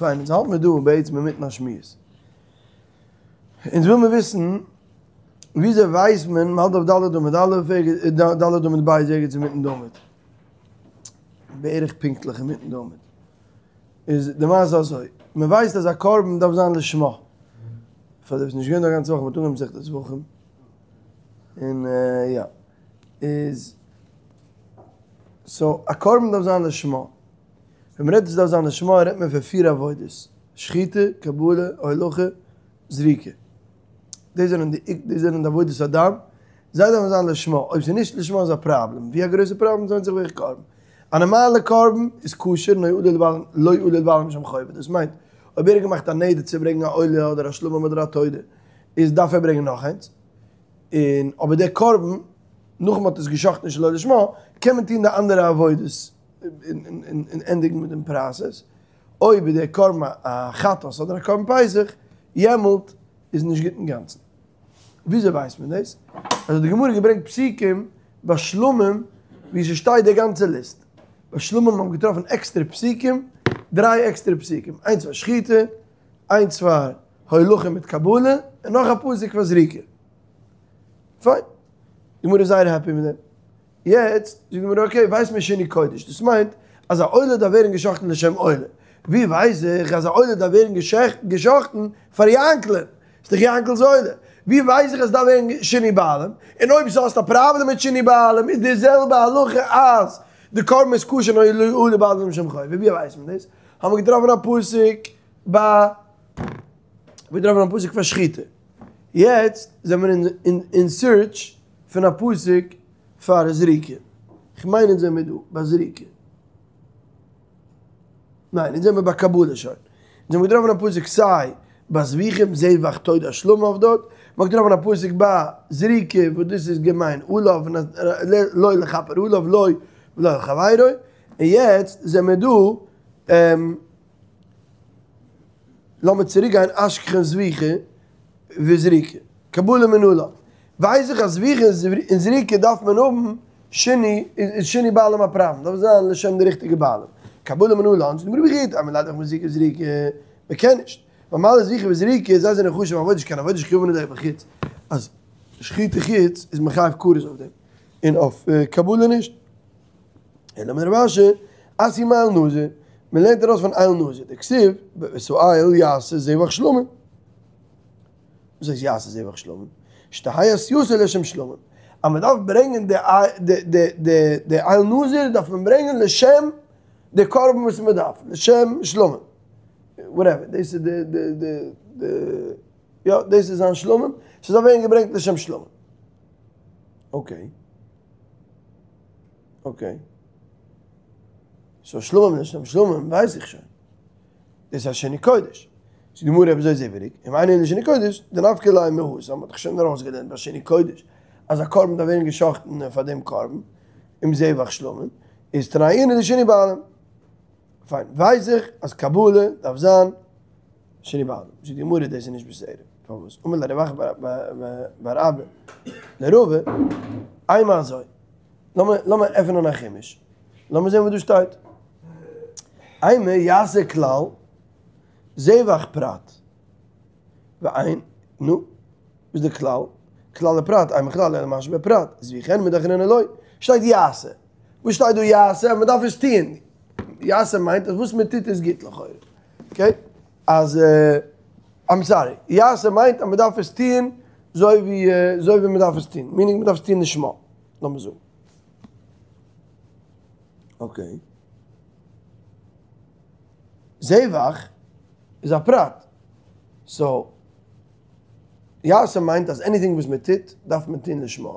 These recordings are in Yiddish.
פיין, אונז האלט מיר דא בעצם אינמיטן א שמועס. אונז וויל מיר וויסן, וויאזוי ווייסט מען, מ'האלט אויף ד' עמוד א', ד' עמוד ב' ערגעץ אינמיטן די עמוד. בערך פונקטליך אינמיטן די עמוד. איז די מעשה אזוי, מ'ווייסט אז א קרבן דארף זיין לשמה. פאר די וואס נישט געווען דא א גאנצע וואך, מ'האט אנגעהויבן מסכת זבחים. און יא. איז, סאו א קרבן דארף זיין לשמה. ווען מ'רעדט עס דארף זיין לשמה רעדט מען פון פיר עבודות, שחיטה, קבלה, הולכה, זריקה. דאס זענען די דאס זענען די עבודות הדם, זיי דארפן זיין לשמה, אויב ס'איז נישט לשמה איז א פראבלעם, ווי א גרויסע פראבלעם ס'ווענדט זיך וועלכע קרבן. א נארמאלע קרבן איז כשר לא עלה לבעלים לא עלה לבעלים משום חובה, דאס מיינט אויב ער האט געמאכט א נדר צו ברענגען א עולה אדער א שלמים אדער א תודה איז דארף ער ברענגען נאך איינס, און אבער דער קרבן נאך מ'האט עס גע'שחט'ן שלא לשמה קען מען טון די אנדערע עבודות. און ענדיגן מיט דעם פראסעס, אויב איז דער קרבן א חטאת אדער א קרבן פסח, יעמאלט איז נישט גוט אינגאנצן. וויאזוי ווייסט מען דאס? אז האט די גמרא געברענגט פסוקים ביי שלמים ווי ס'שטייט די גאנצע ליסט. ביי שלמים האט מען געטראפן עקסטערע פסוקים, דריי עקסטערע פסוקים, איינס פאר שחיטה, איינס פאר הולכה מיט קבלה, און נאך א פסוק פאר זריקה. פיין. די גמרא איז זייער happy מיט דעם. יעצט זאגט די גמרא okay ווייסט מען שינוי קודש דאס מיינט אז א עולה דארף ווערן גע'שחט'ן לשם עולה, ווי ווייס איך אז א עולה דארף ווערן גע'שחט'ן פאר יענקל'ען, ס'איז דאך יענקל'ס עולה, ווי ווייס איך אז ס'דארף ווערן שינוי בעלים, און אויב ס'האסט א פראבלעם מיט שינוי בעלים איז די זעלבע הלכה אז די קרבן איז כשר נאר לא עלה לבעלים לשם חובה, ווי ווייסט מען דאס? האבן מיר געטראפן א פסוק ביי מיר געטראפן א פסוק פאר שחיטה, יעצט זעמיר אין search פון א פסוק פאר זריקה, כ'מיין אונז זעמיר דא ביי זריקה, ניין אונז זעמיר ביי קבלה שוין, אונז האבן געטראפן א פסוק סיי ביי זבחים זבח תודה שלמים אויף דארט, מ'האט געטראפן א פסוק ביי זריקה וואס דאס איז געמיין עליו לא לכפר עליו לו ולא על חברו, און יעצט זעמיר דא, לאמיר צוריק גיין אשכחן זביחה וזריקה, קבלה מנלן, ווייס איך אז זביחה און זריקה דארף מען האבן שינוי, איז שינוי בעלים א פראבלעם, דארף זיין לשם די ריכטיגע בעלים, קבלה מנלן, זאגט די גמרא וכי תימא לידך מזריקה וזריקה, מען קען נישט, ווייל מה לזביחה וזריקה, זיי זענען חשוב עבודה שכן עבודה שחייבין עליה בחוץ, אז שחיטה חוץ איז מחייב כרת אויף דעם, און אויף קבלה נישט. אלא אמר רב אשי, אתיא מאיל נזיר, מען לערנט ארויס פון איל נזיר, דכתיב, ואת האיל יעשה זבח שלמים. וואס הייסט יעשה זבח שלמים? שתהא עשייתו לשם שלמים. אז מען דארף ברענגען די איל נזיר דארף מען ברענגען לשם די קרבן וואס מען דארף, לשם שלמים. whatever, דאס איז די די די די יא, דאס איז זיין שלמים, ס'זאל ווערן געברענגט לשם שלמים. okay. okay. so שלמים לשם שלמים ווייס איך שוין. דאס איז א שינוי קודש. זאגט די גמרא אויב אזוי איז איבעריג, אם אינו אלא שינוי קודש, דנפקא ליה מהתם, מ'האט דאך שוין ארויסגעלערנט ביי שינוי קודש אז א קרבן דארף ווערן גע'שחט'ן פאר דעם קרבן, אם זבח שלמים, איז תנהו לשינוי בעלים. פיין, ווייס איך אז קבלה דארף זיין שינוי בעלים. זאגט די גמרא דאס איז נישט בסדר. פארוואס? אמר ליה רב אחא בר אבא לרבא, אימא אזוי, לאמיר עפענען א חומש, לאמיר זען וואס דא שטייט. אימא יעשה כלל זבח פרט. ואין, נו, וואס איז די כלל? כלל ופרט, אין בכלל אלא מה שבפרט, זביחה אין מידי אחרינא לא. שטייט יעשה. וואס שטייט דא יעשה? אז מען דארף עס טוען. יעשה מיינט אז וואס מען טוט איז גוט לכאורה. okay? אז, I'm sorry, יעשה מיינט אז מען דארף עס טוען אזוי ווי, אזוי ווי מען דארף עס טוען. meaning מען דארף עס טוען לשמה. לאמיר זאגן. okay. זבח איז א פרט. so, יעשה מיינט אז anything וואס מען טוט דארף מען טון לשמה.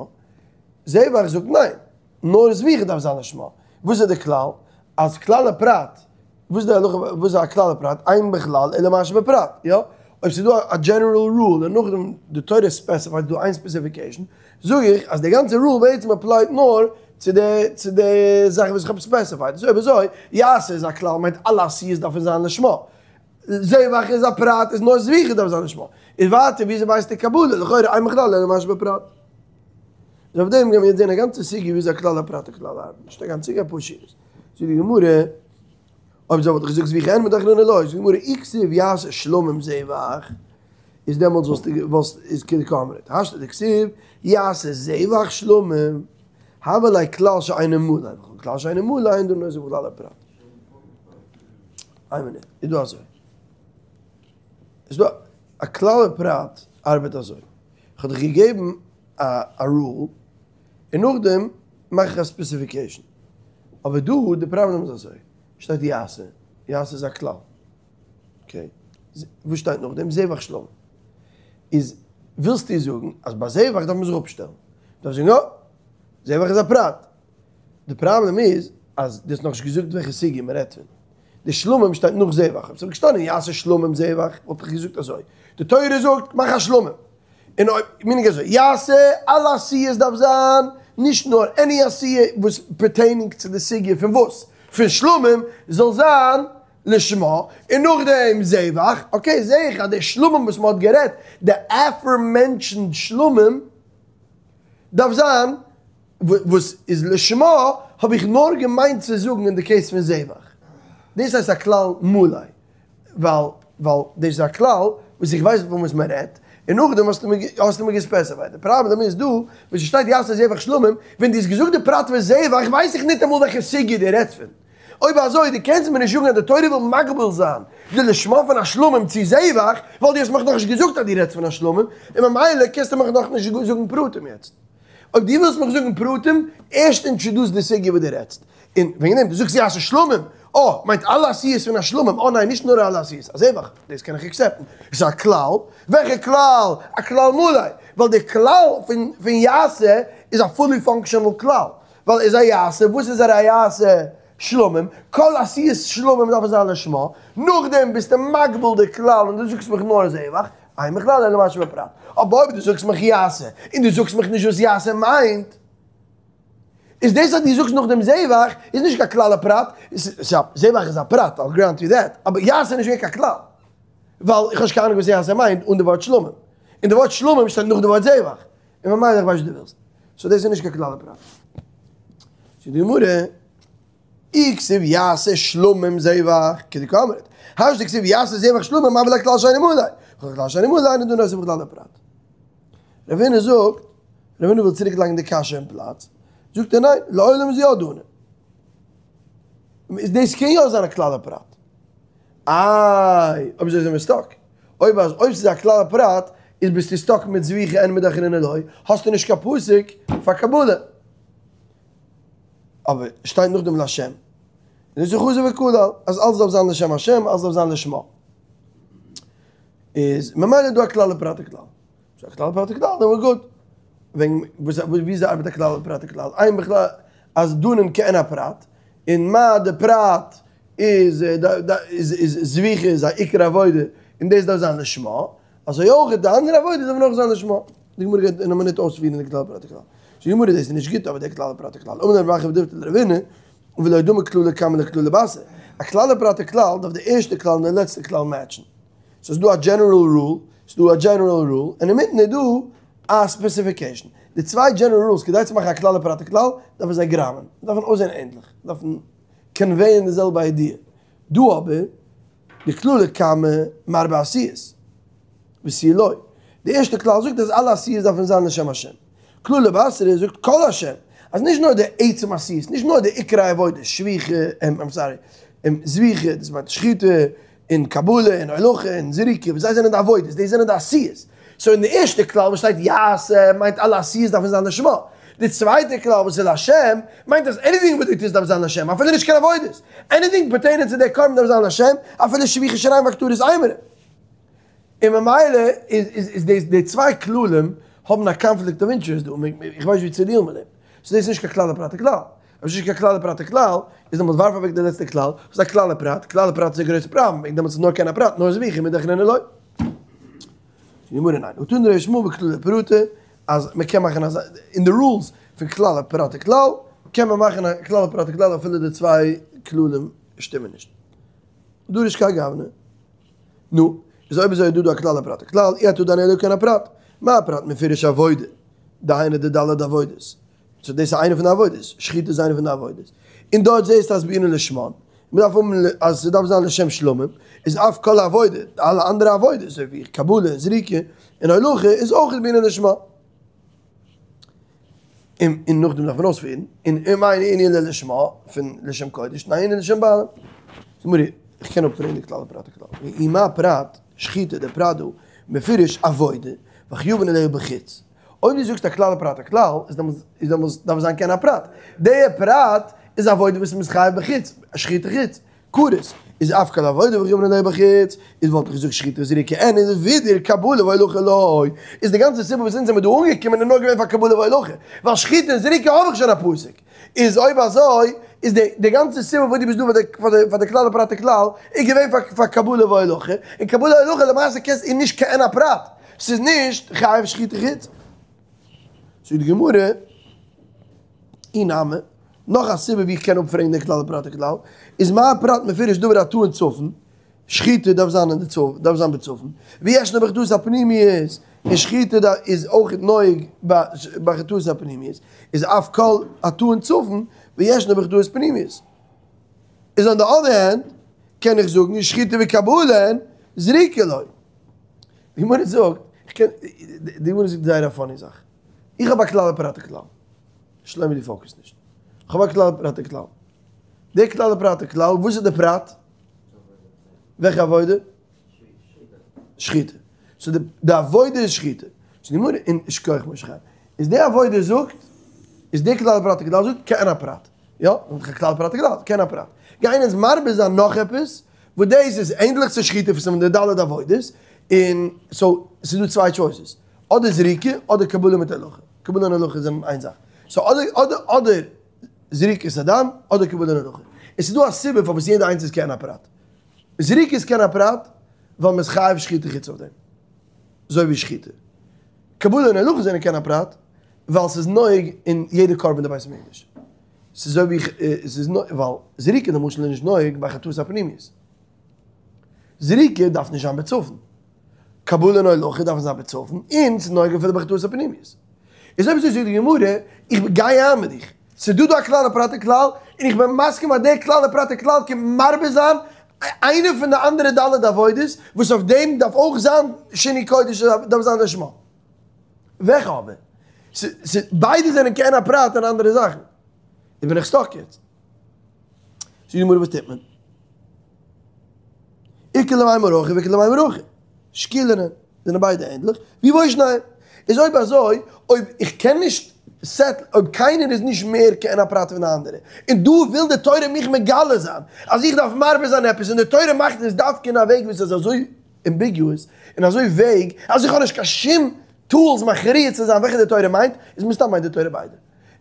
זבח זאגט ניין, נאר זביחה דארף זיין לשמה. וואס איז די כלל? אז כלל ופרט, וואס איז די הלכה, וואס איז א כלל ופרט? אין בכלל אלא מה שבפרט, יא? אויב ס'איז דא א general rule און נאכדעם די תורה specified דא איין specification, זאג איך אז די גאנצע rule בעצם apply ט נאר צו די צו די זאך וואס איך האב specified. איז אויב אזוי, יעשה איז א כלל מיינט אלע עשיות דארפן זיין לשמה. זבח איז א פרט איז נאר זביחה דארף זיין לשמה. איז ווייטער וויאזוי ווייסטו קבלה? לכאורה אין בכלל אלא מה שבפרט. איז אויף דעם גייען מיר יעצט זעהן א גאנצע סוגיא וויאזוי א כלל ופרט וכלל ארבעט. נישט א גאנצע סוגיא, אפאר שורות. זאגט די גמרא. אויב אזוי וואלט איך געזאגט זביחה אין מידי אחרינא לא, זאגט די גמרא אי כתיב יעשה שלמים זבח, איז דעמאלטס וואלסטו וואלסט איז כדקאמרת, השתא דכתיב יעשה זבח שלמים, הוה ליה כלל שאינו מלא, כלל שאינו מלא אין דנין אותו בכלל ופרט. איין מינוט, איז דא אזוי. איז דא א כלל ופרט ארבעט אזוי, איך האב דיך געגעבן א rule, און נאכדעם מאך איך א specification. אבער דא די פראבלעם איז אזוי, שטייט יעשה, יעשה איז א כלל, okay, וואס שטייט נאכדעם? זבח שלמים. איז ווילסטו זאגן אז ביי זבח דארף מען זיך אפשטעלן? דארף זאגן יא, זבח איז א פרט. די פראבלעם איז אז דו האסט נאכנישט געזאגט וועלכע סוגיא מען רעדט פון. די שלמים שטייט נאך זבח. אויב ס'וואלט געשטאנען יעשה שלמים זבח וואלט איך געזאגט אזוי, די תורה זאגט מאך א שלמים. און אויב meaning אזוי, יעשה, אלע עשיות דארף זיין, נישט נאר any עשיה וואס pertaining צו די סוגיא פון וואס? פון שלמים, זאל זיין לשמה, און נאכדעם זבח, okay זעה איך אז די שלמים וואס מען האט גערעדט, די aforementioned שלמים, דארף זיין וואס איז לשמה, האב איך נאר געמיינט צו זאגן אין די case פון זבח. דאס הייסט א כלל מלא, ווייל ווייל דאס איז א כלל וואס איך ווייס פון וואס מען רעדט, און נאכדעם האסטו מיר האסטו מיר גע specify ט. די פראבלעם איז דא, וואס עס שטייט יעשה זבח שלמים, ווען דו האסט געזאגט די פרט פון זבח ווייס איך ניטאמאל וועלכע סוגיא דו רעדסט פון. אויב אזוי דו קענסט מיר נישט זאגן אז די תורה וויל מגביל זיין די לשמה פון א שלמים צו זבח, ווייל דו האסט מיך נאכנישט געזאגט אז דו רעדסט פון א שלמים, און ממילא קענסטו מיך נאכנישט זאגן פרטים יעצט. אויב דו ווילסט מיך זאגן פרטים, ערשט introduce די סוגיא וואס דו רעדסט. און וועגן דעם, דו זאגסט יעשה שלמים, אה, מיינט אלע עשיות פון א שלמים, אה ניין, נישט נאר אלע עשיות, א זבח, דאס קען איך accept ן. עס איז א כלל, וועלכע כלל? א כלל מלא, ווייל די כלל פון יעשה איז א fully functional כלל, ווייל איז א יעשה, וואס איז א יעשה? שלמים, כל עשיות שלמים דארפן זיין לשמה, נאכדעם ביסטו מגביל די כלל און דו זאגסט מיך נאר זבח, אין בכלל אלא מה שבפרט. אבער אויב דו זאגסט מיך יעשה, און דו זאגסט מיך נישט וואס יעשה מיינט, איז דאס אז דו זאגסט נאך דעם זבח, איז נישט קיין כלל ופרט, זבח איז א פרט, I'll grant you that, אבער יעשה איז נישט געווען קיין כלל, ווייל איך האב נישט קיין אהנונג וואס יעשה מיינט אן די ווארט שלמים, און די ווארט שלמים שטייט נאך די ווארט זבח, און ממילא איך ווייס וואס דו ווילסט. so דאס איז נישט קיין כלל ופרט. זאגט די גמרא, אי כתיב יעשה שלמים זבח, כדקאמרת, השתא דכתיב יעשה זבח שלמים הוה ליה כלל שאינו מלא, כלל שאינו מלא אינו דנין אותו בכלל ופרט. רב הונא זאגט, רב הונא וויל צוריק לייגן די קשיא אין פלאץ, זאגט ער ניין, לעולם איז יא דנין. איז דאס קען יא זיין א כלל ופרט. איי, אויב אזוי זענען מיר stuck. אויב אז אויב ס'איז א כלל ופרט, איז ביסטו stuck מיט זביחה אין מידי אחרינא לא, האסטו נישט קיין פסוק פאר קבלה. אבער שטייט נאכדעם לשם. און דאס איז חזר וכלל, אז אלעס דארף זיין לשם השם, אלעס דארף זיין לשמה. איז ממילא דא א כלל ופרט וכלל. ס'איז א כלל ופרט וכלל, then we're good. וועגן וואס וויאזוי ארבעט א כלל ופרט וכלל? איין בכלל אז דנין כעין הפרט, און מה די פרט איז איז זביחה איז א עיקר עבודה און דאס דארף זיין לשמה, אזוי אויך די אנדערע עבודה דארף אויך זיין לשמה. די גמרא גייט אין א מינוט אויספירן די כלל ופרט וכלל. זאגט די גמרא דאס איז נישט גוט אבער די כלל ופרט וכלל. אמר רב אחא בר דיפתי לרב הונא, ולא דמי כללא קמא לכללא בתרא. א כלל ופרט וכלל דארף די ערשטע כלל און די לעצטע כלל match ן. סאיז דא א general rule, ס'איז דא א general rule, און אינמיטן איז דא א specification. די צוויי general rules כדי צו מאכן א כלל ופרט וכלל דארפן זיי גראמען, דארפן אויסזען ענדליך, דארפן convey ען די זעלבע idea. דא אבער, די כללא קמא מרבה עשיות, ותו לא. די ערשטע כלל זאגט אז אלע עשיות דארפן זיין לשם השם. כללא בתרא זאגט כל השם, אז נישט נאר די עצם עשיות, נישט נאר די עיקרי עבודה, שביחה, I'm sorry, זביחה, דאס מיינט שחיטה, און קבלה, און הולכה, און זריקה, וואס זיי זענען די עבודות, דאס זענען די עשיות. so אין די ערשטע כלל וואס שטייט יעשה מיינט אלע עשיות דארפן זיין לשמה. די צווייטע כלל וואס איז לשם מיינט אז anything וואס דו טוסט דארף זיין לשם, אפילו נישט קיין עבודות. anything pertaining צו די קרבן דארף זיין לשם, אפילו שפיכת שיריים והקטרת אימורין. און ממילא איז די צוויי כללים האבן א conflict of interest דא, איך ווייס נישט ווי צו deal ן מיט דעם. so דאס איז נישט קיין כלל ופרט וכלל. אויב ס'איז נישט קיין כלל ופרט וכלל, איז דעמאלטס ווארף אוועק די לעצטע כלל, וואס איז א כלל ופרט, כלל ופרט איז א גרויסע פראבלעם, וועגן דעמאלטס איז נאר כעין הפרט, נאר זביחה מידי אחרינא לא. זאגט די גמרא ניין, התנא ר' ישמעאל בכללא ופרטא, אז מ'קען מאכן אזא, אין די rules פון כלל ופרט וכלל, קען מען מאכן א כלל ופרט וכלל אפילו די צוויי כללים שטימען נישט. דריש כהאי גוונא. נו, איז אויב אזוי איז דא דא א כלל ופרט וכלל, אי אתה דן אלא כעין הפרט. מה הפרט מפורש עבודה, דהיינו די ד' עבודות. so דאס איז איינע פון די עבודות, שחיטה איז איינע פון די עבודות. און דארט זעסטו אז בעינן לשמה. מ'דארף האבן אז ס'דארף זיין לשם שלמים, איז אף כל העבודה, אלע אנדערע עבודות אזוי ווי קבלה, זריקה, און הולכה איז אויך בעינן לשמה. און און נאכדעם דארף מען אויספירן, און אם אין ענין ללשמה פון לשם קודש, אין ענין לשם בעלים. זאג מיר, איך קען אפפרעגן די כלל ופרט וכלל. ואי מה פרט, שחיטה, דער פרט דא, מפורש עבודה, וחייבין עליה בחוץ. אויב דו זאגסט א כלל ופרט וכלל, איז דעמאלס איז דעמאלס דארף עס זיין כעין הפרט. דער פרט איז עבודה וואס מ'איז חייב בחוץ, שחיטה חוץ. כרת, איז אף כל עבודה וחייבין עליה בחוץ, איז וואלט איך געזאגט שחיטה וזריקה אין, איז ווידער קבלה והולכה לא, איז די גאנצע סיבה וואס אונז זעמיר דא אנגעקומען איז נאר געווען פאר קבלה והולכה, ווייל שחיטה און זריקה האב איך שוין א פסוק, איז אויב אזוי איז די די גאנצע סיבה וואס דו ביסט דא פאר די פאר די כלל ופרט וכלל איז געווען פאר פאר קבלה והולכה, און קבלה והולכה למעשה קענסט איז נישט כעין הפרט, ס'איז נישט חייב שחיטה חוץ. זאגט די גמרא, אי נמי, נאך א סיבה ווי איך קען אפפרעגן די כלל ופרט וכלל, איז מה הפרט מפורש דבר הטעון צפון, שחיטה דארף זיין אין די צפון, דארף זיין בצפון, וישנה בחטאות הפנימיות, און שחיטה איז אויך נוהג בחטאות הפנימיות, איז אף כל הטעון צפון, וישנה בחטאות פנימיות. איז on the other hand, קען איך זאגן, שחיטה וקבלה אין, זריקה לא. די גמרא זאגט, איך קען, די גמרא זאגט זייער א funny זאך. איך האב א כלל ופרט וכלל. שלומי דו focus ט נישט. איך האב א כלל ופרט וכלל. די כלל ופרט וכלל, וואס איז די פרט? וועלכע עבודה? שחיטה. so די עבודה איז שחיטה. so די גמרא, און שכוח משה חיים. איז די עבודה זאגט, איז די כלל ופרט וכלל זאגט כעין הפרט. יא, כלל ופרט וכלל, כעין הפרט. גייען אונז מרבה זיין נאך עפעס, וואס דאס איז ענדליך צו שחיטה פון די ד' עבודות, און so ס'איז דא צוויי choices, אדער זריקה אדער קבלה מיט הולכה, קבלה און הולכה זענען איין זאך, so אדער אדער אדער זריקת הדם אדער קבלה און הולכה, און ס'איז דא א סיבה פארוואס יעדע איינס איז כעין הפרט, זריקה איז כעין הפרט ווייל מ'איז חייב שחיטה חוץ אויף דעם, אזוי ווי שחיטה, קבלה און הולכה זענען כעין הפרט ווייל ס'איז נוהג אין יעדע קרבן אין די בית המקדש. ס'איז אזוי ווי ס'איז נוהג, ווייל זריקה למשל איז נישט נוהג ביי חטאת הפנימיות. זריקה דארף נישט זיין בצפון. קבלה און הולכה דארפן זיין בצפון, און ס'איז נוהג אפילו ביי חטאת הפנימיות. איז אויב אזוי זאגט די גמרא, איך גיי איין מיט דיך. ס'איז דא דא א כלל ופרט וכלל, און איך בין מסכים אז דער כלל ופרט וכלל קומט מרבה זיין איינע פון די אנדערע ד' עבודות, וואס אויף דעם דארף אויך זיין שינוי קודש, דארף זיין לשמה. וועלכע אבער? ביידע זענען כעין הפרט אין אנדערע זאכן. איז בין איך stuck יעצט. זאגט די גמרא וואס טוט מען? איכא למימר הכי ואיכא למימר הכי. שקילין הן, זענען ביידע ענדליך, ויבואו שניהם. איז אויב אזוי, אויב איך קען נישט settle ן, אויב קיינער איז נישט מער כעין הפרט פון די אנדערע, און דא וויל די תורה מיך מגלה זיין אז איך דארף מרבה זיין עפעס, און די תורה מאכט עס דווקא אין א וועג וואס איז אזוי ambiguous און אזוי vague אז איך האב נישט קיין שום tools מכריע צו זיין וועלכע די תורה מיינט, איז מסתם מיינט די תורה ביידע.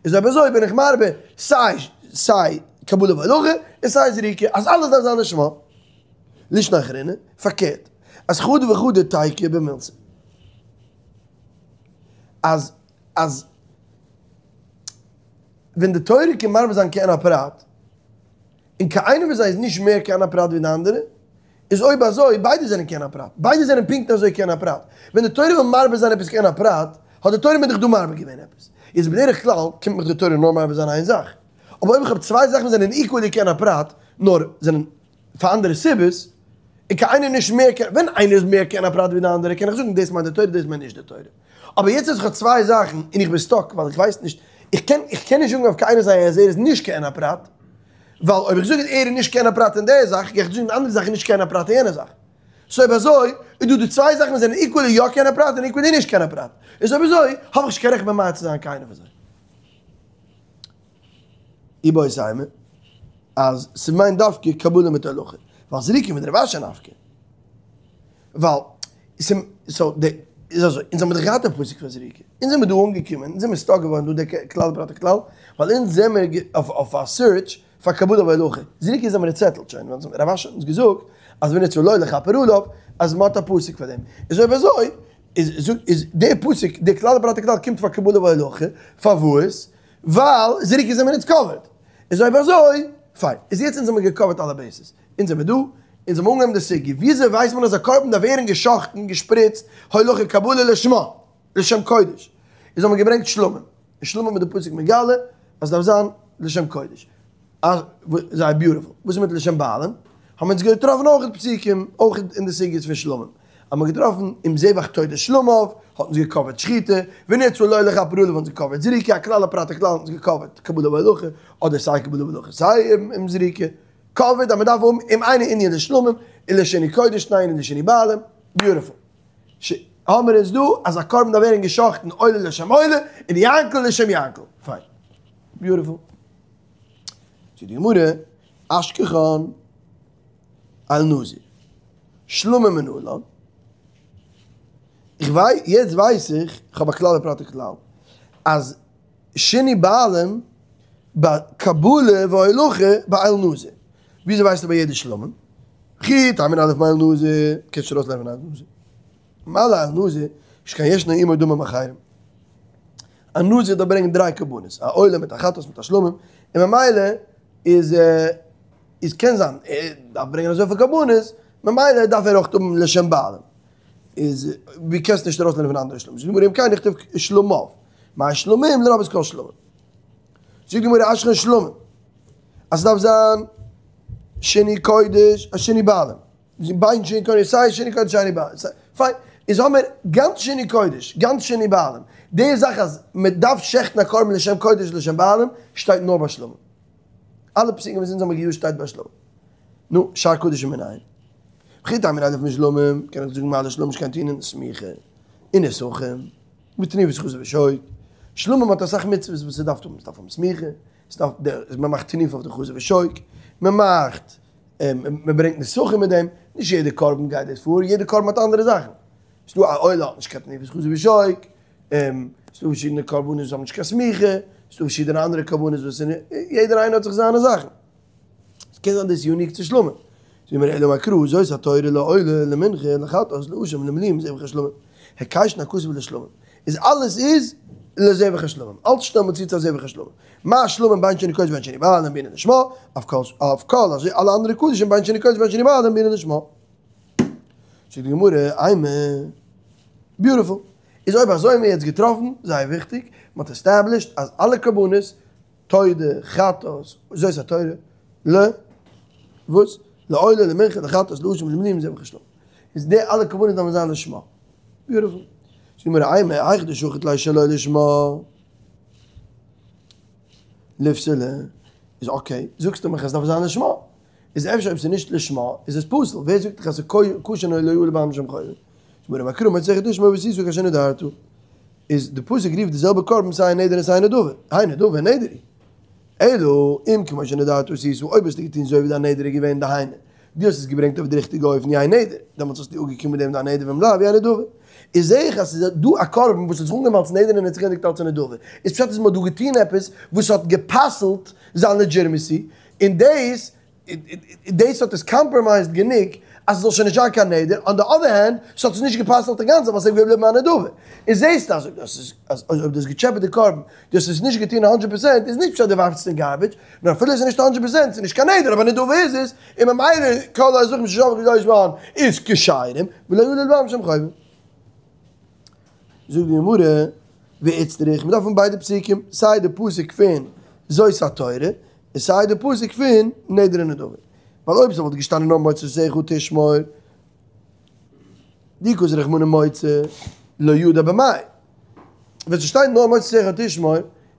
איז אויב אזוי בין איך מרבה סיי סיי קבלה והולכה און סיי זריקה אז אלעס דארף זיין לשמה. לישנא אחרינא, פארקערט, אז חדא וחדא תיקו במילתא. אז אז ווען די תורה קומט מרבה זיין כעין הפרט, און קיין איינער פון זיי איז נישט מער כעין הפרט ווי די אנדערע, איז אויב אזוי, ביידע זענען כעין הפרט, ביידע זענען פונקט אזוי כעין הפרט. ווען די תורה וויל מרבה זיין עפעס כעין הפרט, האט די תורה מיט דיך דא מרבה געווען עפעס. איז בדרך כלל קומט מיך די תורה נאר מרבה זיין איין זאך. אבער אויב איך האב צוויי זאכן וואס זענען equally כעין הפרט, נאר זענען פאר אנדערע סיבות, און קיין איינער נישט מער כעין, ווען איינער איז מער כעין הפרט ווי די אנדערע, קען איך זאגן דאס מיינט די תורה דאס מיינט נישט די תורה. אבער יעצט אז איך האב צוויי זאכן און איך בין stuck ווייל איך ווייס נישט, איך קען איך קען נישט זאגן אויף קיין איינער זיי אז ער איז נישט כעין הפרט, ווייל אויב איך זאג אז ער איז נישט כעין הפרט אין די זאך, גיי איך זאגן די אנדערע זאך איז נישט כעין הפרט אין יענע זאך. so אויב אזוי איז דא די צוויי זאכן וואס זענען equally יא כעין הפרט און equally נישט כעין הפרט. איז אויב אזוי האב איך נישט קיין רעכט ממעט צו זיין קיינער פון זיי. איבעית אימא אז ס'מיינט דווקא קבלה מיט הולכה, ווייל זריקה מדרב אשי נפקא. ווייל so די איז אזוי, אונז האמיר דאך געהאט א פסוק פאר זריקה, אונז זעמיר דא אנגעקומען, אונז זעמיר stuck געווארן דא די כלל ופרט וכלל, ווייל אונז זעמיר אויף א search פאר קבלה והולכה, זריקה זעמיר settled שוין, ווייל רב אשי האט אונז געזאגט אז ונרצה לו לכפר עליו, אז מ'האט א פסוק פאר דעם, איז אויב אזוי איז איז די פסוק די כלל ופרט וכלל קומט פאר קבלה והולכה, פארוואס? ווייל זריקה זעמיר אונז covered, איז אויב אזוי פיין, איז יעצט אונז האמיר גע cover ט אלע bases, אונז זעמיר דא, אונז האבן אנגעהויבן די סוגיא, וויאזוי ווייסט מען אז א קרבן דארף ווערן גע'שחט'ן, געשפריצט, הולכה קבלה לשמה, לשם קודש? איז האט מען געברענגט שלמים, און שלמים איז די פסוק מגלה אז דארף זיין לשם קודש. זייער ביוטיפול. וואס איז מיט לשם בעלים? האבן אונז געטראפן אויך פסוקים, אויך אין די סוגיות פון שלמים. האבן מיר געטראפן אם זבח תודה שלמיו, האט אונז געקאווערט שחיטה, ונרצה לו לכפר עליו האט אונז געקאווערט זריקה, א כלל ופרט וכלל האט אונז געקאווערט קבלה והולכה, אדער סיי קבלה והולכה סיי עם זריקה. קאווערט אז מען דארף האבן אם אינו ענין לשלמים, און לשינוי קודש, שני ענין לשינוי בעלים. ביוטיפול. האמיר אונז דא אז א קרבן דארף ווערן גע'שחט'ן עולה לשם עולה, און יענקל לשם יענקל. פיין. ביוטיפול. זאגט די גמרא, אשכחן איל נזיר, שלמים מנלן, איך ווייס, יעצט ווייס איך, איך האב א כלל ופרט וכלל, אז שינוי בעלים ביי קבלה והולכה ביי איל נזיר. וויאזוי ווייסטו ביי יעדע שלמים? וכי תימא נדב מאיל נזיר, קענסט נישט ארויסלערנען פון איל נזיר. מה לאיל נזיר, שכן ישנו עמו דמים אחרים. א נזיר דארף ברענגען דריי קרבנות, א עולה מיט א חטאת מיט א שלמים, און ממילא איז איז קען זיין ער דארף ברענגען אזויפיל קרבנות, ממילא דארף ער אויך האבן לשם בעלים. איז ווי קענסט נישט ארויסלערנען פון אנדערע שלמים. זאגט די גמרא אם כן נכתוב שלמיו, מאי שלמים לרבות כל שלמים. זאגט די גמרא אשכחן שלמים, אז ס'דארף זיין שינוי קודש, א שינוי בעלים. בין שינוי קודש סיי שינוי קודש שינוי בעלים. פיין, איז האמיר גאנץ שינוי קודש, גאנץ שינוי בעלים. די זאך אז מען דארף שעכטן א קרבן לשם קודש לשם בעלים, שטייט נאר ביי שלמים. אלע פסוקים וואס אונז האמיר געיוזט שטייט ביי שלמים. נו, שאר קדשים מנין? וכי תימא נדב משלמים, קען איך זאגן מה לשלמים שכן טעונין סמיכה און נסכים, ותנופת חזה ושוק. שלמים האט אסאך מצוות וואס ס'דארף האבן, ס'דארף האבן סמיכה, ס'דארף מען מאכט תנופה אויף די חזה ושוק, מען מאכט מען ברענגט נסכים מיט דעם, נישט יעדע קרבן גייט דאס פאר, יעדע קרבן האט אנדערע זאכן, ס'דא א עולה האט נישט קיין תנופת חזה ושוק, ס'דא פארשידענע קרבנות וואס האבן נישט קיין סמיכה, ס'דא פארשידענע אנדערע קרבנות וואס יעדער איינער האט זיך זיינע זאכן. ס'קען זיין דאס איז unique צו שלמים. זאגט מיר אלא אמר קרא זאת התורה לעולה למנחה לחטאת לאשם למילואים לזבח השלמים. הקישן הכתוב לשלמים. איז אלעס איז לזבח השלמים. אלץ שטעלט מען צו צו א זבח השלמים. מה שלמים בין שינוי קודש בין שינוי בעלים בעינן לשמה, אף כל אף כל אזוי אלע אנדערע קדשים בין שינוי קודש בין שינוי בעלים בעינן לשמה. זאגט די גמרא, אימא. ביוטיפול. איז אויב אזוי האבן מיר יעצט געטראפן, זייער וויכטיג, מען האט established אז אלע קרבנות תודה, חטאת, זאת התורה, ל. וואס? לעולה, למנחה, לחטאת, לאשם, למילואים, לזבח השלמים. איז די אלע קרבנות דארפן זיין לשמה. ביוטיפול. זאגט די גמרא, אימא, היכא דשחט ליה שלא לשמה. ליפסלה. איז okay, זאגסטו מיך אז עס דארף זיין לשמה. איז אפשר אויב ס'איז נישט לשמה איז עס פסול. ווער זאגט דיך אז ס'איז כשר נאר לא עלה בעלים משום חובה? זאגט די גמרא, אמר קרא מאוצרך תשמור ועשית כאשר נדרת. איז די פסוק רופט די זעלבע קרבן סיי נדר און סיי נדבה, האי נדבה נדר היא. אלא אם כמו שנדרת עשית, אויב האסטו געטון אזוי ווי דיין נדר איז געווען דהיינו, דו האסט עס געברענגט אויף די ריכטיגע אופן יהא נדר, דעמאלטס האסטו אפגעקומען מיט דעם דיין נדר ואם לאו יהא נדבה. איז זעה איך אז ס'איז דא א קרבן וואס האט זיך אנגעהויבן אלס נדר און האט זיך געענדיגט אלס א נדבה, איז פשט אז מ'האט דא געטון עפעס וואס האט גע'פסל'ט זיין legitimacy, און דאס דאס האט עס compromised גענוג אז ס'זאל שוין נישט זיין קיין נדר, on the other hand, ס'האט עס נישט גע'פסל'ט אינגאנצן ווייל ס'איז געבליבן א נדבה. און זעהסט אז אויב דו האסט עס, אז אויב דו האסט געטשעפעט די קרבן, דו האסט עס נישט געטון הונדרעט פערסענט, איז נישט פשט דו ווארפסט עס אין garbage, נאר אפילו עס איז נישט הונדרעט פערסענט, ס'איז נישט קיין נדר אבער נדבה איז עס, און ממילא כל הזבחים ששחטו שלא לשמן איז כשרים, ולא עלו לבעלים לשם חובה. זאגט די גמרא, ואיצטריך, מ'דארף האבן ביידע פסוקים, סיי די פסוק פון זאת התורה, און סיי די פסוק פון נדר און נדבה. ווייל אויב ס'וואלט געשטאנען נאר מוצא שפתיך תשמור, דאי כתב רחמנא מוצא לא ידע במאי. ווען ס'שטייט נאר מוצא שפתיך תשמור,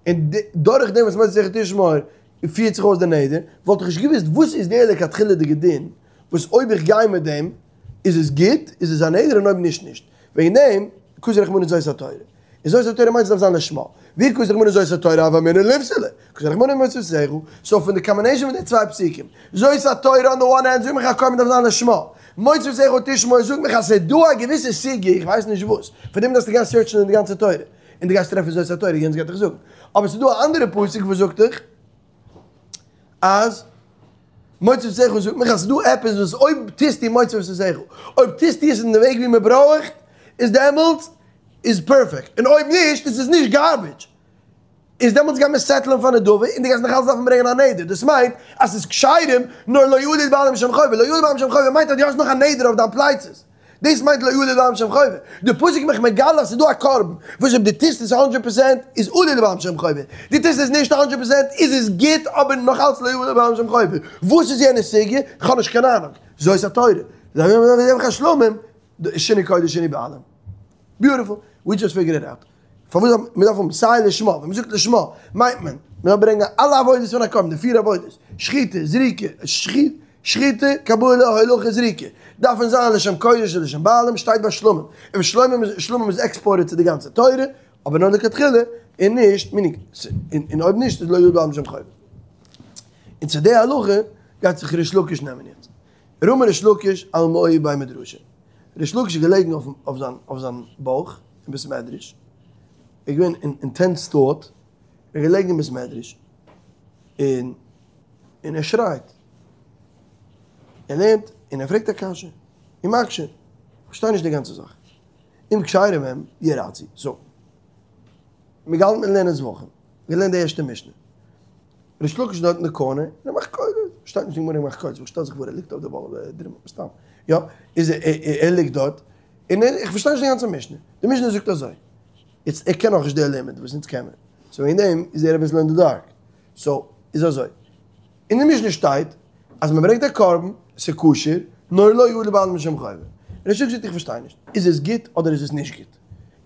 און דורך דעם וואס מוצא שפתיך תשמור פירט זיך אויס די נדר, וואלט איך נישט געוואוסט וואס איז די לכתחילה'דיגע דין, וואס אויב איך גיי מיט דעם איז עס גוט, איז עס א נדר און אויב נישט נישט. וועגן דעם כתב רחמנא זאת התורה. און זאת התורה מיינט עס דארף זיין לשמה. ואי כתב רחמנא זאת התורה הוה אמינא ליפסלה. כתב רחמנא מוצא שפתיך. so פון די combination פון די צוויי פסוקים. זאת התורה on the one hand זאגט מיך א קרבן דארף זיין לשמה. מוצא שפתיך תשמור זאגט מיך אז ס'איז דא א געוויסע סוגיא איך ווייס נישט וואס. פון דעם דארפסטו גיין search ן אין די גאנצע תורה. און דו גייסט טרעפן זאת התורה יענץ גייט דיך זאגן. אבער ס'איז דא א אנדערע פסוק וואס זאגט דיך אז מוצא שפתיך זאגט מיך אז ס'איז דא עפעס וואס אויב טוסטו מוצא שפתיך, אויב טוסטו עס אין די וועג ווי מ'ברויכט, איז דעמאלטס איז פערפעקט, און אויב נישט איז עס נישט garbage, איז דעמאלטס גייט מען settle ן פאר נדבה און דו גייסט נאכאלץ דארפן ברענגען א נדר, דאס מיינט אז ס'איז כשרים נאר לא עלו לבעלים משום חובה, לא עלו לבעלים משום חובה מיינט אז דו האסט נאך א נדר אויף דיין פלייצעס. דאס מיינט לא עלה לבעלים שם חובה. די פסוק מיך מגלה אז ס'איז דא א קרבן וואס אויב דו טוסט עס הונדרעט פראצענט איז עלה לבעלים שם חובה, דו טוסט עס נישט הונדרעט פראצענט איז עס גוט אבער נאך אלץ לא עלה לבעלים שם חובה. וואס איז יענע סוגיא? כ'האב נישט קיין אהנונג. זאת התורה. זבח השלמים, שינוי קודש שינוי בעלים. Beautiful. We just figured it out. פארוואס מען דארף האבן סיי לשמה, ווען מען זאגט לשמה מיינט מען מען דארף ברענגען אלע עבודות פון א קרבן, די פיר עבודות, שחיטה, זריקה, שחיטה, קבלה, הולכה, זריקה, דארפן זיין לשם קודש און לשם בעלים, שטייט ביי שלמים, און שלמים שלמים איז exported צו די גאנצע תורה, אבער נאר לכתחילה, און נישט מיניג, און אויב נישט איז לא יעלה בעלים שם חובה. און צו די הלכה גייט זיך ריש לקיש נעמען יעצט. רמי ריש לקיש אלמאי בי מדרשא. ריש לקיש איז געלעגן אויף זיין בויך אין בית מדרש, ער איז געווען אין intense thought, ער איז געלעגן אין בית מדרש, און און ער שרייט, ער לערנט און ער פרעגט א קשיא, און מקשה, איך פארשטיי נישט די גאנצע זאך, אם כשרים הם ירצו, so, מיר געהאלטן מיט לערנען זבחים, געלערנט די ערשטע משנה. ריש לקיש דארט אין די corner, און ער מאכט קולות, שטייט נישט אין גמרא ער מאכט קולות, איך שטעל זיך פאר ער ליגט אויף די בויך, סתם, יא, איז ער ליגט דארט, און ער, איך פארשטיי נישט די גאנצע משנה, די משנה זאגט אזוי, יעצט ער קען נאכנישט די לימוד וואס אונז קען מיר, so וועגן דעם איז ער אביסל אין די dark, so איז אזוי, אין די משנה שטייט אז מען ברענגט א קרבן, ס'איז כשר, נאר לא יעלה בעלים לשם חובה, ריש לקיש זאגט איך פארשטיי נישט, איז עס גוט אדער איז עס נישט גוט?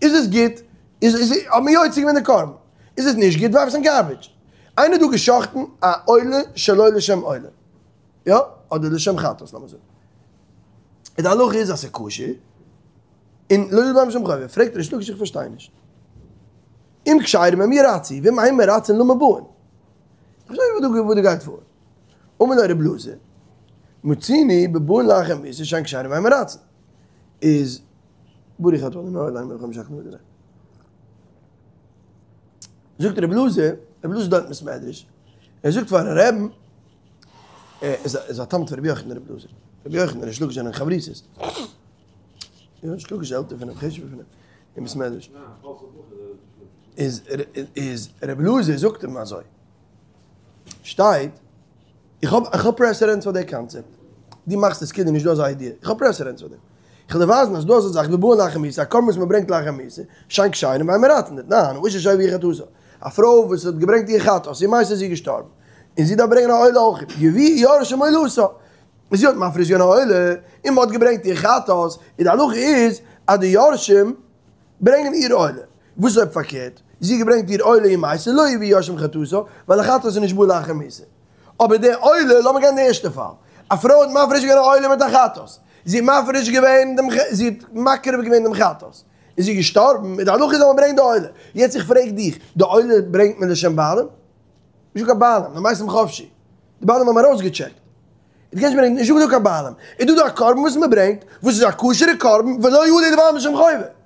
איז עס גוט, איז איז האט מען יוצא געווען די קרבן, איז עס נישט גוט ווארף עס אין garbage. איינער האט דא גע'שחט'ן א עולה שלא לשם עולה, יא? אדער לשם חטאת לאמיר זאגן. און די הלכה איז אז ס'איז כשר, און לא יעלה בעלים לשם חובה. פרעגט ריש לקיש איך פארשטיי נישט. אם כשרים הם ירצו, ואם אין מרצין למה באין. איך פארשטיי נישט וואס דא גייט פאר. אמר לו רבי אלעזר, מצינו בבאין לאחר מיתה שאין כשרים ואין מרצין. איז ברוך אתה אדוני אלוהינו מלך העולם שהכל נהיה בדברו. זאגט רבי אלעזר, רבי אלעזר דארט אין בית מדרש, ער זאגט פארן רעבן, ער איז א תלמיד פון רבי יוחנן רבי אלעזר, רבי יוחנן און ריש לקיש זענען חברותות, יא ריש לקיש איז עלטער פון אים, חשוב'ער פון אים, אין בית מדרש, איז איז רבי אלעזר זאגט אים אזוי, שטייט, איך האב איך האב precedents פאר די קאנצעפט, דו מאכסט עס כאילו נישט דא אזא idea, איך האב precedents פאר דעם. איך וועל דיר ווייזן אז דא אזא זאך בבאין לאחר מיתה, א קרבן וואס מען ברענגט לאחר מיתה, שאין כשרים ואין מרצין, דתנן, האשה שהביאה חטאתה, א פרוי וואס האט געברענגט איר חטאת, ומתה איז זי געשטארבן, און זי דארף ברענגען א עולה אויך, יביאו יורשים עולתה, זי האט מפריש געווען א עולה, און מען האט געברענגט איר חטאת, און די הלכה איז אז די יורשים ברענגען איר עולה, וואס איז אויב פארקערט, זי האט געברענגט איר עולה ומתה, לא יביאו יורשים חטאתה, ווייל א חטאת איז נישט בא לאחר מיתה. אבער די עולה, לאמיר גיין די ערשטע פאל, א פרוי האט מפריש געווען א עולה מיט א חטאת, זי האט מפריש געווען דעם, זי האט מקריב געווען דעם חטאת, איז זי געשטארבן, איז די הלכה זאל מען ברענגען די עולה, יעצט איך פרעג דיך, די עולה ברענגט מען לשם בעלים? נישטא קיין בעלים, די מתים חפשי, די בעלים האבן ארויסגעטשעקט, דו קענסט ברענגען, נישטא דא קיין בעלים, איז דא דא א קרבן וואס מען ברענגט, וואס איז א כשר'ע קרבן, ולא יעלה לבעלים לשם חובה.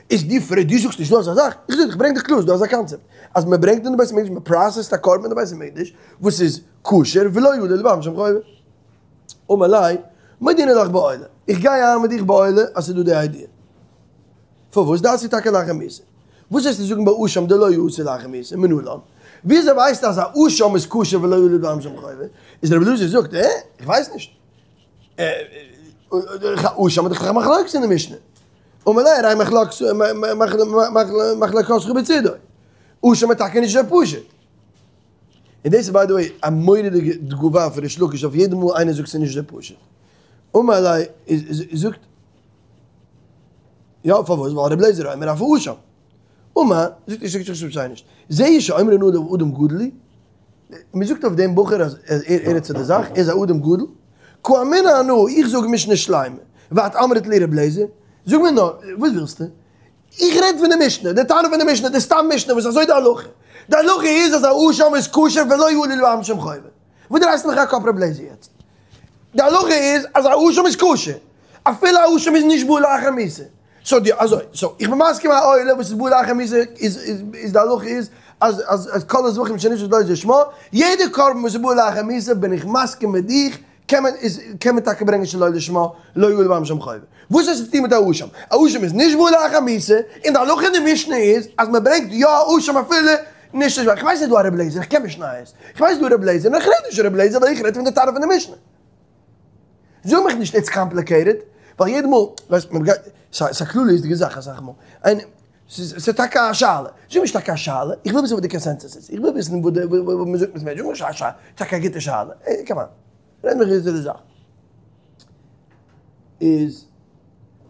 איז די פרעג, דו זאגסט נישט דא אזא זאך, איך זאג, איך ברענג דיך קלאר, ס'דא אזא קאנצעפט, אז מען ברענגט אין די בית המקדש, מען process ט א קרבן אין די בית המקדש, וואס איז כשר, ולא יעלה לבעלים לשם חובה. אמר ליה, מודינא לך בעולה, איך גיי איין מיט דיך בעולה אז ס'איז דא די idea. פארוואס דארפסטו טאקע לאחר מיתה? וואס וועסטו זאגן ביי אשם דלא אתי לאחר מיתה, מנלן? וויאזוי ווייסטו אז א אשם איז כשר ולא יעלה לבעלים לשם חובה? איז רבי אלעזר זאגט, אה, איך ווייס נישט. אשם האט דאך א מחלוקת אין די משנה. אמר ליה הרי מחלוקתך בצידו. אשם איז טאקע נישט אזוי פשוט. און דאס איז by the way א מורא'דיגע תגובה פון ריש לקיש אויף יעדע מאל איינער זאגט ס'איז נישט אזוי פשוט. אמר ליה זאגט יא פארוואס ווייל רבי אליעזר אומר אף האשם. אמר זאגט ריש לקיש איך פארשטיי נישט. זהו שאומרין עליו אדם גדול הוא. מען זאגט אויף דעם בחור אז ער איז צו די זאך, ער איז א אדם גדול. קאמינא אנא, איך זאג משנה שלימה, ואת אמרת לי ר' לעזער, זאג מיר נאר, וואס ווילסטו? איך רעד פון די משנה, די תנא פון די משנה, די סתם משנה וואס אזוי די הלכה. די הלכה איז אז א אשם איז כשר ולא יעלה לבעלים לשם חובה. וואס דרייסטו מיך א קאפ ר' לעזער יעצט? די הלכה איז אז א אשם איז כשר, אפילו א אשם איז נישט בא לאחר מיתה. so די אזוי, so איך בין מסכים א עולה וואס איז בא לאחר מיתה איז איז די הלכה איז אז אז אז כל הזבחים שנשחט שלא לשמה, יעדע קרבן וואס איז בא לאחר מיתה בין איך מסכים מיט דיך קען מען איז קען מען טאקע ברענגען שלא לשמה לא יעלה לבעלים לשם חובה. וואס האט עס צו טון מיט א אשם? א אשם איז נישט בא לאחר מיתה, און די הלכה אין די משנה איז אז מען ברענגט יא א אשם אפילו נישט לשמה. איך ווייס נישט דא א ר' לעזער, איך קען משניות, איך ווייס דא ר' לעזער, און איך רעד נישט ר' לעזער ווייל איך רעד פון די תנא פון די משנה. זאג מיך נישט it's complicated. ווייל יעדע מאל, ווייסט מען גייט, ס'איז א כלליות'דיגע זאך אסאך מאל, איינער, ס'איז טאקע א שאלה, זאג נישט טאקע א שאלה, איך וויל וויסן וואס די consensus איז, איך וויל וויסן וואס די, וואס מ'זאגט מיט מענטשן, זאג נישט א שאלה, טאקע א גוטע שאלה, come on, רעד מיך צו די זאך. איז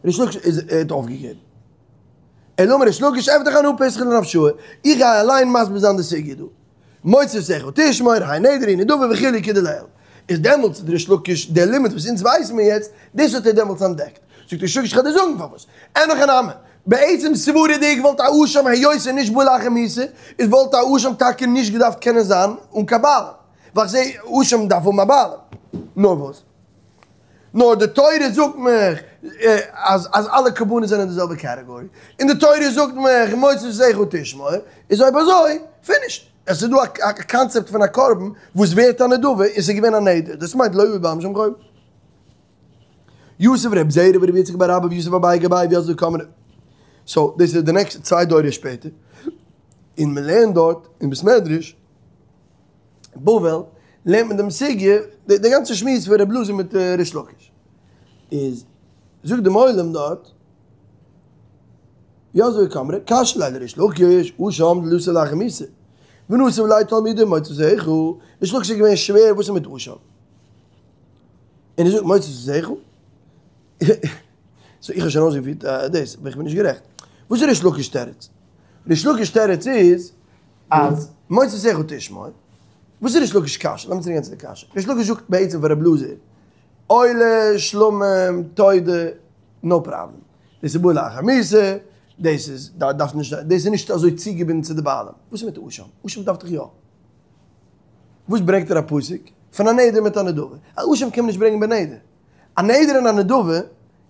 ריש לקיש איז ער האט אויפגעגעבן. אלא אמר ריש לקיש אפתח אנא פתחא לרב שוע, איך גיי אליין מסביר זיין די סוגיא דא. מוציא שכל תשמור, האי נדר האי נדבה וכו' כדלעיל. איז דעמאלטס האט ריש לקיש דער לימוד וואס אונז ווייסן מיר יעצט, דאס האט ער דעמאלטס אנטדעקט. זאגט ריש לקיש כ'וועל דיר זאגן פארוואס. אין הכי נמי, בעצם סברה'דיג וואלט א אשם היות ס'איז נישט בא לאחר מיתה, איז וואלט א אשם טאקע נישט געדארפט קענען זיין אן קיין בעלים. ווייל כ'זע אשם דארף האבן א בעלים. נאר וואס? נאר די תורה זאגט מיך אז אז אלע קרבנות זענען די זעלבע category, און די תורה זאגט מיך מוציא שכר תשמור, איז אויב אזוי finished. עס איז דא א קאנצעפט פון א קרבן וואס ווערט א נדבה און עס איז געווען א נדר, דאס מיינט לא יבא בעם שם חוב. יתיב רבי זירא ורבי יצחק בר אבא ויתיב אביי גבייהו ויתבי קאמרי. so דאס איז די נעקסטע צוויי דורות שפעטער, און מען לערנט דארט אין בית מדרש. בבל, לערנט מען דעם סוגיא, די גאנצע שמועס פון רבי אלעזר מיט ריש לקיש. איז זאגט דעם עולם דארט, יתבי קאמרי, קשיא ליה לריש לקיש, אשם דלא אתי לאחר מיתה, ונסיב ליה תלמודיה מוציא שכר, ריש לקיש איז געווען שווער וואס איז מיט אשם? און ער זאגט מוציא שכר? so איך האב שוין אויסגעפירט דאס, אבער איך בין נישט גערעכט. וואס איז ריש לקיש תירוץ? ריש לקיש תירוץ איז אז מוציא שכר תשמור, וואס איז ריש לקיש קשיא? לאמיר צוריק גיין צו די קשיא. ריש לקיש זאגט בעצם פאר רב אלעזר, עולה, שלמים, תודה, no problem. דאס איז בא לאחר מיתה, דאס איז דארף נישט, דאס איז נישט אזוי צוגעבינדן צו די בעלים. וואס איז מיט אשם? אשם דארף דאך יא. וואס ברענגט ער א פסוק? פון א נדר מיט א נדבה. א אשם קען מען נישט ברענגען בנדר. א נדר און א נדבה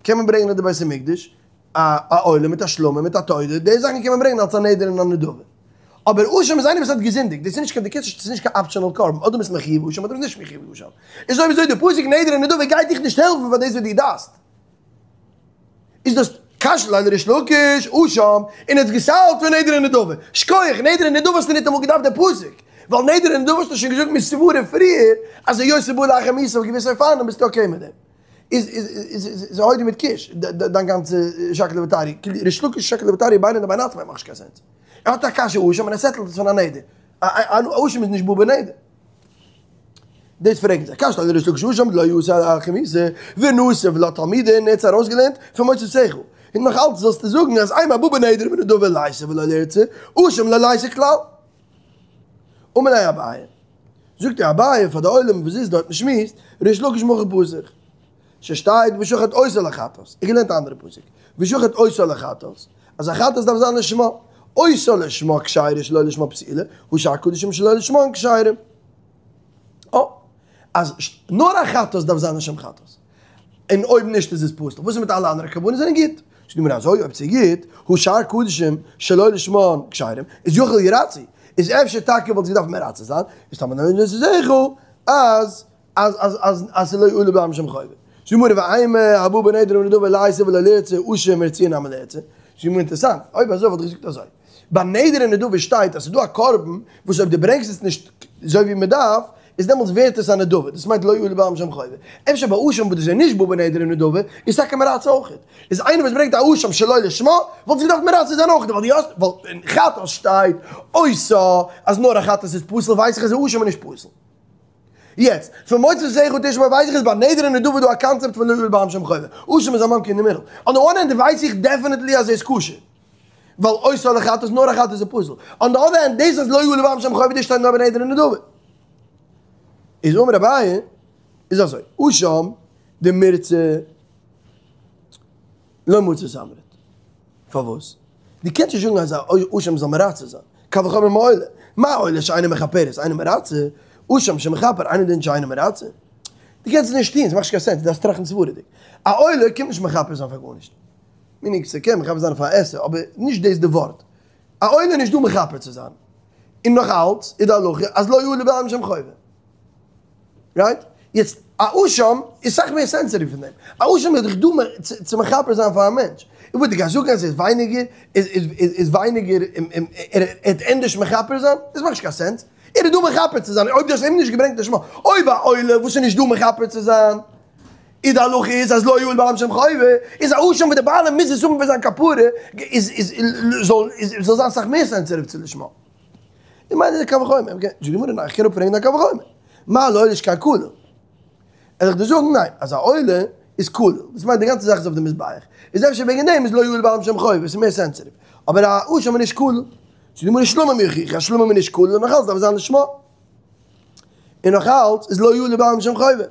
קען מען ברענגען אין די בית המקדש, א עולה מיט א שלמים מיט א תודה, די זאכן קען מען ברענגען אלס א נדר און א נדבה. אבער אשם איז איינער וואס האט געזינדיגט, דאס איז נישט קיין, דו קענסט נישט, ס'איז נישט קיין optional קרבן, אדער ביסט מחיוב אשם אדער ביסט נישט מחיוב אשם. איז אויב אזוי די פסוק נדר און נדבה גייט דיך נישט העלפן פאר דאס וואס דו דארפסט. איז דאס קשיא ליה לריש לקיש, אשם, און האט געסאלווט פון נדר און נדבה. שכוח, נדר און נדבה האסטו ניטאמאל געדארפט די פסוק. ווייל נדר און נדבה האסטו שוין געזאגט מסברה פריער אז היות ס'בא לאחר מיתה אויף געוויסע אופנים ביסטו okay מיט דעם. איז איז איז הוידו מיט קיש דיין גאנצע שקלא וטריא, כאילו ריש לקיש שקלא וטריא ביינער און ביי נאצמאי מאכט נישט קיין sense. ער האט א קשיא אשם און ער settle ט עס פון א נדר. א אשם איז נישט בא בנדר. דאס פרעגן זיי, קשיא ליה לריש לקיש אשם דלא אתי לאחר מיתה ונסיב לה תלמודיה און ער האט עס ארויסגעלערנט פון מוציא שכל. און נאך אלץ זאלסטו זאגן אז אימא הבא בנדר ובנדבה ליתי ולא לירצה, אשם לא ליתי כלל. אמר ליה אביי, זאגט ער אביי פאר די עולם וואס זיצט דארט און שמועסט, ריש לקיש מהכא פתח, ששטייט ושחט אותה לחטאת, איך געלערנט א אנדערע פסוק, ושחט אותה לחטאת, אז א חטאת דארף זיין לשמה, אותה לשמה כשרה שלא לשמה פסולה, הא שאר קדשים שלא לשמן כשרים. אה, אז נאר א חטאת דארף זיין לשם חטאת, און אויב נישט איז עס פסול, וואס איז מיט אלע אנדערע קרבנות זענען גוט? זאגט די גמרא אזוי, אויב ס'איז גוט, הא שאר קדשים שלא לשמן כשרים, איז יכול ירצו, איז אפשר טאקע וואלט זי געדארפט מרצה זיין, איז טאמער נאר איז זכו אז אז אז אז אז ס'איז לא עולה בעם שם חובה. זאגט די גמרא ואימא הבא בנדר ובנדבה ליתי ולא לירצה אשם מרצויי נמי לירצה. זאגט די גמרא אינטערעסאנט, אויב אזוי וואלט איך געזאגט אזוי, ביי נדר און נדבה שטייט אז ס'איז דא א קרבן וואס אויב דו ברענגסט עס נישט אזוי ווי מ'דארף, איז דעמאלטס ווערט עס א נדבה, דאס מיינט לא עולה בעם שם חובה. אפשר ביי אשם וואס דאס איז נישט בא בנדר און נדבה, איז טאקע מרצה אויכעט. איז איינער וואס ברענגט א אשם שלא לשמה, וואלט זיך געדארפט מרצה זיין אויכעט, ווייל דו האסט, ווייל אין חטאת שטייט אותה אז נאר א חטאת איז פסול, ווייס איך אז אשם איז נישט פסול. יעצט, פון מוציא שכר תשמור ווייס איך איז ביי נדר און נדבה דא א קאנצעפט פון לא עולה בעם שם חובה. אשם איז א monkey אין די middle. On the one hand ווייס איך definitely אז ער איז כשר. ווייל אותה לחטאת נאר א חטאת איז פסול. On the other hand דאס אז לא עלה בעם שם חובה דאס שטייט נאר ביי נדר און נדבה. איז אמר אביי איז אזוי, אשם דמירצי לא מצית אמרת. פארוואס? דו קענסט נישט זאגן אז א אשם זאל מרצה זיין. קל וחומר מעולה. מה עולה שאינו מכפרת אינו מרצה, אשם שמכפר אינו דין שאינו מרצה. דו קענסט עס נישט טון, ס'מאכט נישט קיין sense, דו דארפסט טראכטן סברה'דיג. א עולה קומט נישט מכפר זיין פאר גארנישט. meaning ס'קען מכפר זיין פאר א עשה, אבער נישט דאס די ווארט. א עולה איז נישט דא מכפר צו זיין. און נאך אלץ איז די הלכה אז לא עלה בעלים שם חובה. right? יעצט א אשם איז סאך מער sensitive פון דעם. א אשם איז דאך דא צו מכפר זיין פאר א מענטש. און וואס דו גייסט זאגן אז ער איז ווייניגער, איז ווייניגער, ער וועט ענדערש מכפר זיין? דאס מאכט נישט קיין sense. ער איז דא מכפר צו זיין, אויב דו האסט אים נישט געברענגט לשמה. אויב א עולה וואס איז נישט דא מכפר צו זיין. איז די הלכה איז אז לא יעלה בעלים שם חובה, איז א אשם וואס די בעלים מוז עס האבן פאר זיין כפרה, איז איז זאל איז זאל זיין אסאך מער sensitive צו לשמה. איך מיין איז קל וחומר, זאגט די גמרא ניין איך קען אפפרעגן דיין קל וחומר, מה לעולה שכן כליל? וועל איך דיר זאגן ניין, אז א עולה איז כליל, דאס מיינט די גאנצע זאך איז אויף די מזבח, איז אפשר וועגן דעם איז לא יעלה בעלים שם חובה, עס איז מער sensitive, אבער א אשם איז נישט כליל, זאגט די גמרא שלמים יוכיחו, אז שלמים איז נישט כליל, נאך אלץ דארף עס זיין לשמה. און נאך אלץ איז לא יעלה בעלים שם חובה.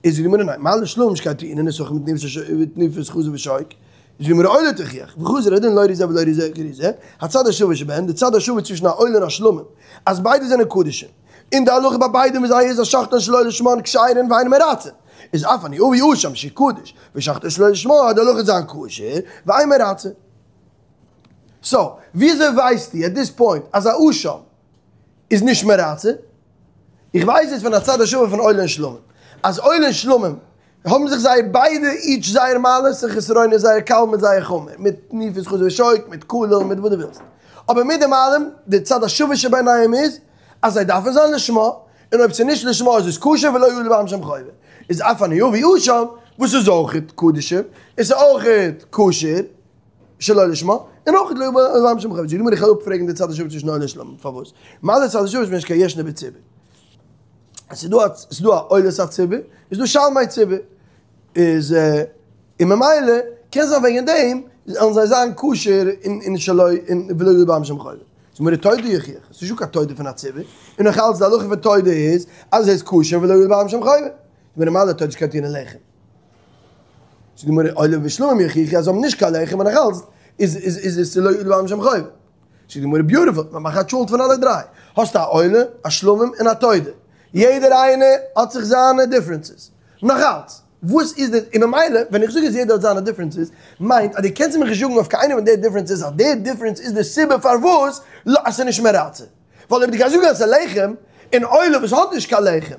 איז די גמרא ניין, מה לשלמים שכן טעונין נסכים וטינופת חזה ושוק, איז די גמרא עולה תוכיח, וחזר הדין לא ראי זה ולא ראי זה כראי זה, הצד השווה שבהן, די צד השווה צווישן א עולה און א שלמים, אז ביידע זענען קדשים, און די הלכה ביי ביידע מיט זיי איז אז שחטן שלא לשמן כשרין ואינן מרצין, איז אף אני אביא אשם שקדוש ושחטו שלא לשמה, די הלכה איז זיין כשר ואין מרצין. so, וויאזוי ווייסטו at this point אז א אשם איז נישט מרצה? איך ווייס עס פון א צד השווה פון עולה און שלמים. אז עולה און שלמים האבן זיך זיי ביידע each זייער מעלות און חסרונות, זייער קל מיט זייער חמור, מיט טינופת חזה ושוק, מיט כליל, מיט וואס דו ווילסט. אבער מיט דעם אלעם, די צד השווה שביניהם איז, אז זיי דארפן זיין לשמה, און אויב ס'איז נישט לשמה איז עס כשר ולא יעלה בעלים שם חובה. איז אף אני אביא אשם, וואס איז אויכעט קדשים, איז אויכעט כשר. שלא לשמה, און אויך לא יבא שם חובה. זאגט די גמרא איך וועל אפפרעגן די צד השווה צווישן עולה און שלמים, פארוואס? מה לצד השווה שבהן שכן ישנה בציבור. עס איז דא א, עס איז דא א עולת הציבור, איז דא שלמי ציבור. איז און ממילא קען זיין וועגן דעם זאלן זיי זיין כשר און און שלא און ולא יבא שם חובה. זאגט די גמרא תודה יוכיח, עס איז נישטא קיין תודה פון א ציבור, און נאך אלץ די הלכה פון תודה איז אז עס איז כשר ולא יבא שם חובה. זאגט די גמרא מה לתודה שכן טעונין לחם. זאגט די גמרא עולה ושלמים יוכיחו אז זיי האבן נישט קיין לחם און נאכאלץ איז איז איז עס לא יעלה בעלים שם חובה. זאגט די גמרא beautiful, מען מאכט א טשולנט פון אלע דריי, האסט א עולה, א שלמים און א תודה, יעדער איינער האט זיך זיינע differences, נאכאלץ וואס איז די, און ממילא ווען איך זאג אז יעדער האט זיינע differences מיינט אז דו קענסט מיך נישט זאגן אויף קיין איינע פון די differences אז די difference איז די סיבה פארוואס אז ס'איז נישט מרצה, ווייל אויב דו גייסט זאגן אז ס'איז לחם, און עולה וואס האט נישט קיין לחם.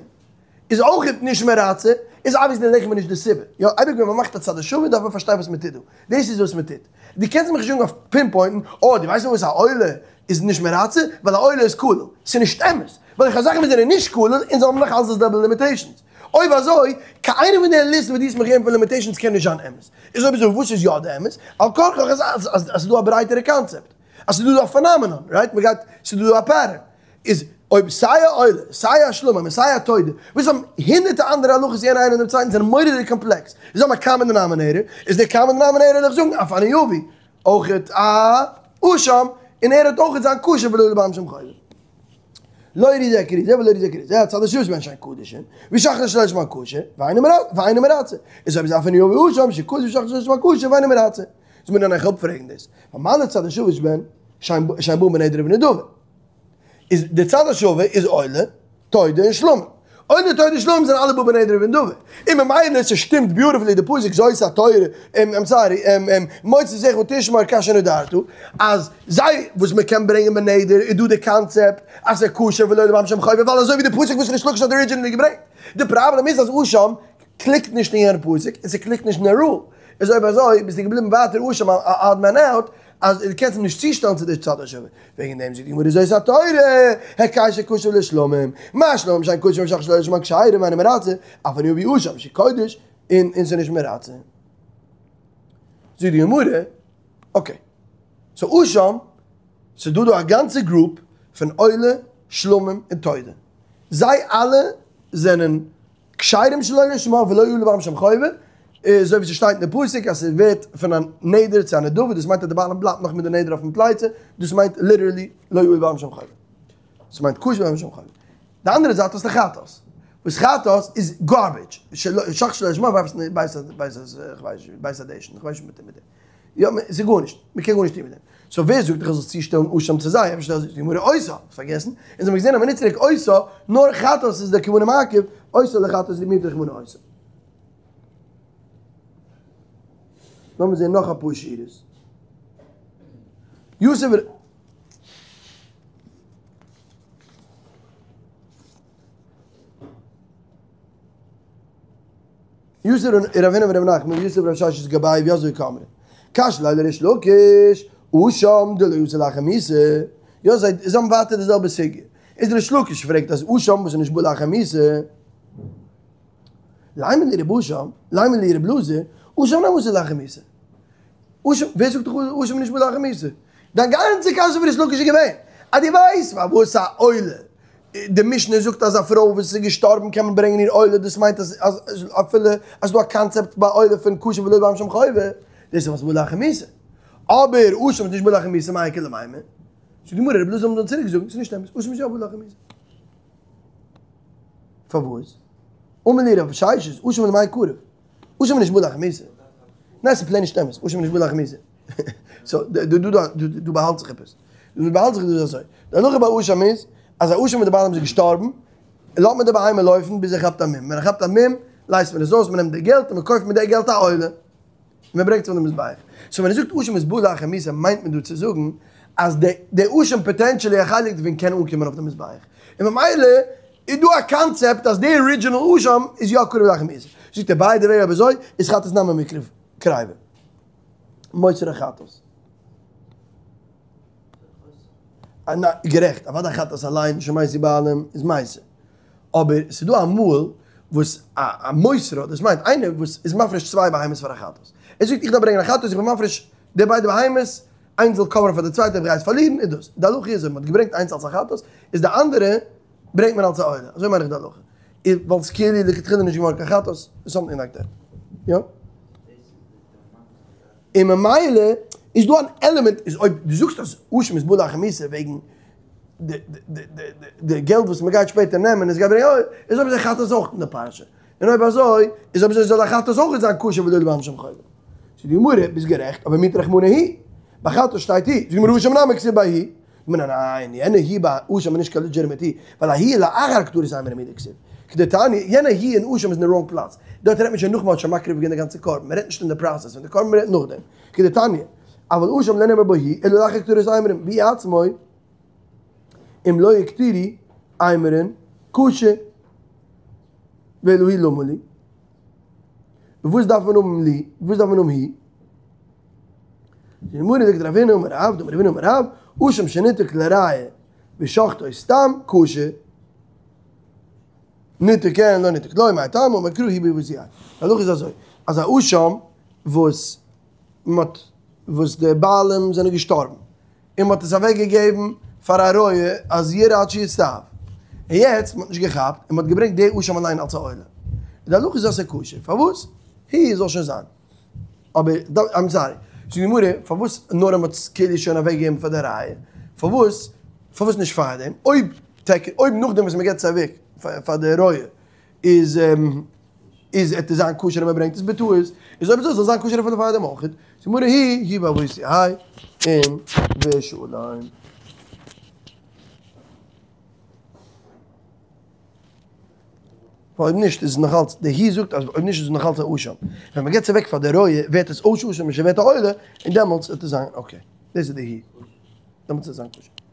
איז אויך נישט מרצה, איז obviously לחם איז נישט די סיבה. יא, אייביג ווען מ'מאכט א צד השווה דארף מען פארשטיין וואס מ'טוט דא. דאס איז וואס מ'טוט. דו קענסט מיך נישט זאגן אויף pinpoint ן, אה, דו ווייסט פארוואס א עולה איז נישט מרצה? ווייל א עולה איז כליל. ס'איז נישט אמת. ווייל איך האב זאכן וואס זענען נישט כליל און זיי האבן נאך אלס די זעלבע limitations. אויב אזוי, קיין איינע פון די list וואס דו האסט מיך געגעבן פון limitations קען נישט זיין אמת. איז אויב אזוי וואס איז יא די אמת? על כרחך אז אז ס'איז דא א ברייטערע קאנצעפט. אז ס'איז דא א phenomenon, right? מ'גייט, ס'איז דא א pattern. איז אויב סיי א עולה, סיי א שלמים און סיי א תודה, וואס האבן הונדערטע אנדערע הלכות יענע איינער דעם צווייטן זענען מורא'דיג קאמפלעקס, איז האבן א common denominator, איז דער common denominator וועל איך זאגן אף אני אביא אויכעט א אשם, און ער האט אויכעט זיין כשר ולא לבעלים שם חובה. לא ראי זה כראי זה ולא ראי זה כראי זה, הצד השוה שבהן שהן קדשים, ושחטן שלא לשמן כשר, ואינו מרצה. איז אויב איז אף אני אביא אשם שקדוש ושחטן שלא לשמן כשר ואינו מרצה. זאל מיר דען איך אפפרעגן דאס? ומה לצד השוה שבהן שהן באין בנדר ובנדבה. איז די צד השווה איז עולה, תודה און שלמים. עולה, תודה און שלמים זענען אלע בא בנדר ובנדבה. און ממילא ס'שטימט beautifully די פסוק זאת התורה, I'm sorry, מוצא זכר תשמור כאשר נדרת, אז זיי וואס מ'קען ברענגען בנדר איז דא די קאנצעפט אז ס'איז כשר ולא לבעלים שם חובה ווייל אזוי ווי די פסוק וואס ריש לקיש האט originally געברענגט. די פראבלעם איז אז אשם click ט נישט אין יענע פסוק און ס' click ט נישט אין די rule. איז אויב אזוי ביסטו געבליבן ווייטער אשם א odd man out אז דו קענסט אים נישט צושטעלן צו די צד השווה. וועגן דעם זאגט די גמרא זאת התורה, היקש כשר לשלמים, מה שלמים שאין קדשים ושחטן שלא לשמן כשרים ואינו מרצה, אף אני אביא אשם שקודש און און ס'נישט מרצה. זאגט די גמרא, okay, so אשם, ס'דא דא א גאנצע group פון עולה, שלמים און תודה. זיי אלע זענען כשרים שלא לשמה ולא יעלה בעלים שם חובה, אזוי ווי ס'שטייט אין די פסוק אז ס'ווערט פון א נדר צו א נדבה, דאס מיינט אז די בעלים בלייבט נאך מיט די נדר אויפן פלייצע, דאס מיינט literally לא יעלה בעלים שם חובה. ס'מיינט כשר בעלים שם חובה. די אנדערע זייט האסטו חטאת, וואס חטאת איז garbage, שח שלא לשמה ווארפסט אין בית הדשן, כ'ווייס נישט מיט דעם. יא, ס'איז גארנישט, מ'קען גארנישט טון מיט דעם. so ווער זאגט איך זאל צושטעלן אשם צו זיי? אפשר זאגט די גמרא אותה, האסט פארגעסן? אונז האבן געזען אז מ'נוצט צוריק אותה, נאר חטאת איז די כוונה מעכב, אותה לחטאת איז מיעוט רחמנא אותה. לאמיר זען נאך אפאר שורות. יוסף יוסף רב הונא ורב נחמן יוסף רב ששת גבאי ווי אזוי קאמרי קש ליה לריש לקיש אשם דלא יצא לאחר מיתה יא זיי האבן ווייטער די זעלבע סוגיא איז ריש לקיש פרעגט אז אשם וואס איז נישט בא לאחר מיתה. לימא להו רב אשם, לימא להו רב אלעזר, אשם נמי אתי לאחר מיתה. אשם, ווער זאגט דיך אשם איז נישט בא לאחר מיתה? דיין גאנצע קשיא פון ריש לקיש איז געווען אז דו ווייסט פארוואס א עולה, די משנה זאגט אז א פרוי וואס איז געשטארבן קען מען ברענגען איר עולה, דאס מיינט אז אפילו אז ס'דא א קאנצעפט ביי עולה פון כשר ולא לבעלים שם חובה, דאס איז וואס בא לאחר מיתה. אבער אשם איז נישט בא לאחר מיתה מאי איכא למימר? זאגט די גמרא, רבי אלעזר האט דאן צוריק געזאגט, ס'איז נישט אמת, אשם איז יא בא לאחר מיתה. פארוואס? אמר להו רב ששת, אשם למאי קרב? אשם איז נישט בא לאחר מיתה. ניין ס'איז plain נישט אמת, אשם איז נישט בא לאחר מיתה. so דא דא דא דא באהאלט זיך עפעס. דא באהאלט זיך דא אזוי. די הלכה ביי אשם איז, אז א אשם וואס די בעלים איז געשטארבן, לאזט מען די בהמה לויפן ביז ער כאפט א מום. ווען ער כאפט א מום, לייזט מען עס אויס, מען נעמט די געלט און מען קויפט מיט די געלט א עולה. מען ברענגט עס אויף די מזבח. so ווען ער זאגט אשם איז בא לאחר מיתה מיינט מען דא צו זאגן אז די אשם potentially א חלק דערפון קען אנקומען אויף די מזבח. און ממילא איז דא א קאנצעפט אז די original אשם איז יא קרב לאחר מיתה. זאגט ער by the way אויב אזוי איז חטאת נמי מיקרב קריבה. מותר החטאת. גערעכט, אוודאי חטאת אליין שמתו בעלים איז מתה. אבער ס'איז דא אמאל וואס א מוסרה, דאס מיינט איינער וואס איז מפריש צוויי בהמות פאר א חטאת. ער זאגט איך דארף ברענגען א חטאת, איך בין מפריש די ביידע בהמות, איינס זאל cover ן פאר די צווייטע אויב איך גיי עס פארלירן, איז דאס. די הלכה איז אויב מ'האט געברענגט איינס אלס א חטאת, איז די אנדערע ברענגט מען אלס א עולה. אזוי מיין איך די הלכה. ווייל ס'איז כאילו לכתחילה נישט געווארן קיין חטאת, something like that. יא? און ממילא איז דא אן עלעמענט, איז אויב דו זאגסט אז אשם איז בא לאחר מיתה וועגן די געלט וואס מ'גייט שפעטער נעמען און ס'גייט ברענגען אויל, איז אויב אזוי חטאת אויך אין די פרשה, און אויב אזוי איז אויב אזוי זאל א חטאת אויך זיין כשר ולא לבעלים שם חובה. זאגט די גמרא, ביסט גערעכט, אבער מיעוט רחמנא הוא, ביי חטאת שטייט הוא, זאגט די גמרא אשם נמי כתיב ביה הוא, זאגט מען ניין, יענע הוא ביי אשם איז נישט קיין legitimate הוא, ווייל א הוא לאחר הקטרת אימורין הוא דכתיב, כדתניא, יענע הוא אין אשם איז אין די wrong פלאץ, דארט רעדט מען שוין נאך מען האט שוין מקריב געווען די גאנצע קרבן, מען רעדט נישט אין די process פון די קרבן, מען רעדט נאכדעם, כדתניא, אבל אשם לא נאמר בו הוא אלא לאחר הקטרת אימורין, והוא עצמו אם לא הקטירו אימורין כשר, ואלא הוא למה לי? וואס דארף מען האבן לי? וואס דארף מען האבן הוא? די גמרא זאגט רב הונא אמר רב, דאמר רב הונא אמר רב, אשם שניתק לרועה ושחטו סתם כשר. ניתק כן לא ניתק לא, מאי טעמא אמר קרא הוא בעבותיה. די הלכה איז אזוי, אז א אשם וואס מ'האט וואס די בעלים זענען געשטארבן, און מ'האט עס אוועק געגעבן פאר א רועה אז ירעה עד שיצטאף, און יעצט מ'האט נישט געכאפט און מ'האט געברענגט די אשם אליין אלס א עולה, די הלכה איז אז ס'איז כשר, פארוואס? הוא זאל שוין זיין. אבער I'm sorry, זאגט די גמרא, פארוואס נאר אז מ'האט עס כאילו שוין אוועק געגעבן פאר די רועה, פארוואס פארוואס נישט פארדעם, אויב טאקע אויב נאכדעם וואס מ'געבט עס אוועק פאר די רועה איז איז עט עס זיין כשר און מ'ברענגט עס בטעות, איז אויב אזוי זאל זיין כשר אפילו פארדעם אויך, זאגט די גמרא הוא הוא בעבותיה און ושלום. ווייל אויב נישט איז עס נאכאלץ, די הוא זאגט אז אויב נישט איז עס נאכאלץ א אשם, ווען מ'געבט עס אוועק פאר די רועה ווערט עס אויס אשם און שוין ווערט א עולה, און דעמאלטס וועט עס זיין okay, דאס איז די הוא, דעמאלטס וועט עס זיין כשר.